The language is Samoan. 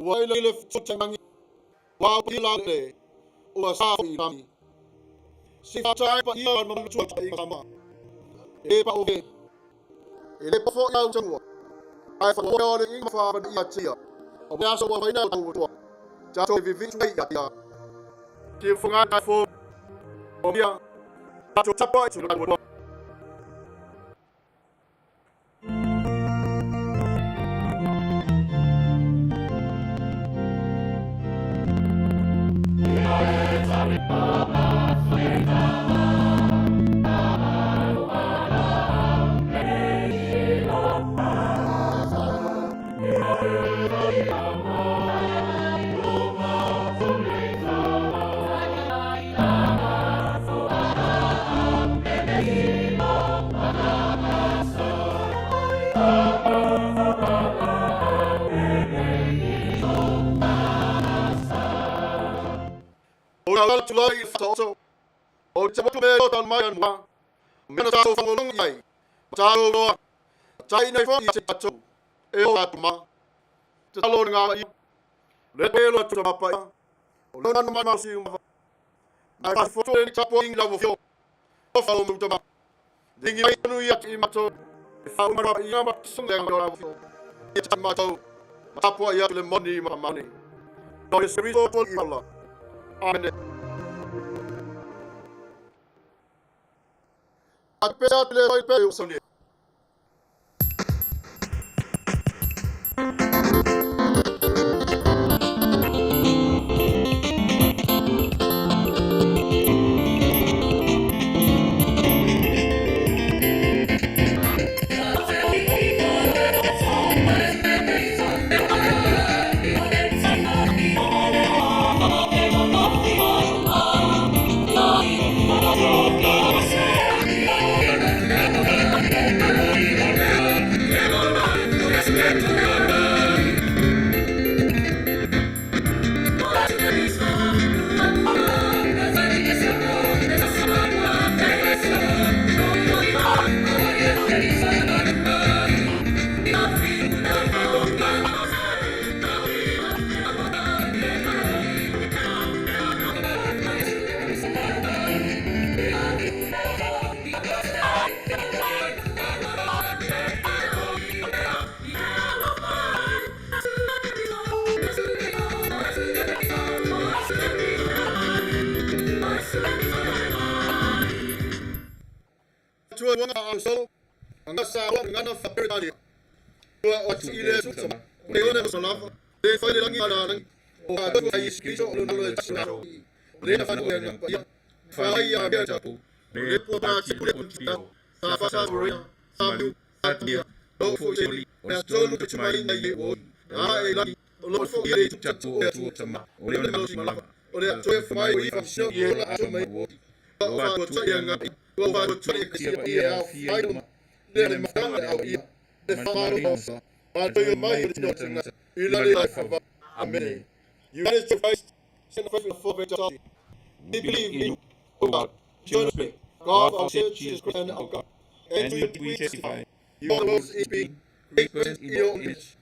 Ua i le fesootaiga ua pila le ua sa i lagi. Si fatai pa ia ma malu tua i sama. E pa o e le pofo i au tua. Ai fa o le inga fa pa ia tia. O mea so wa ina au tua. Ta to vivi tu ia ia. Ki funga ka fo. O ia. Ta to tapa i tu la. O la tu lai fa to. O te watu me o tan mai an wa. Me na tau whangolong ai. Ta roa. Ta ina fo i te tatu. E o atu ma. Te talo ngā i. Le pelo atu ta mapa. O lona no mai si uma. Ai fa fo ni tapo ingi la fo. O fa o muta ma. Dingi mai nu ia i mato. E fa uma i ma sung le ngā fo. I ta mato. Tapo ia le moni ma mani. No ye seri to i ala. Amen. A pe a le oi pe o soni. Tua wanga au so. Anga sa wa ngana fa per tali. Tua o ti ile su sama. Le ona so lafa. Le fa le langi ala langi. O ka tu ai ski so lo lo sa. Le na fa no ya ya. Fa ya be ta pu. Le po ba ti le ta. Sa fa sa ro sa lu sa ti. Lo fu se li. Na so lu tu mai nei o. A e langi. O lo fo ile tu tu o tu sama. O le ma ma la. O le to e mai i fa so ye la so mai o. O fa to ya nga. O fa to e ki ia fa le le ma au ia. Le fa ro sa. Ma to yo mai o te nga. Ila le fa. Amen. You manage to face We believe in you, O God, eternal God of our Savior Jesus Christ and our God. And to you we testify. You are the most being, great person in your own image.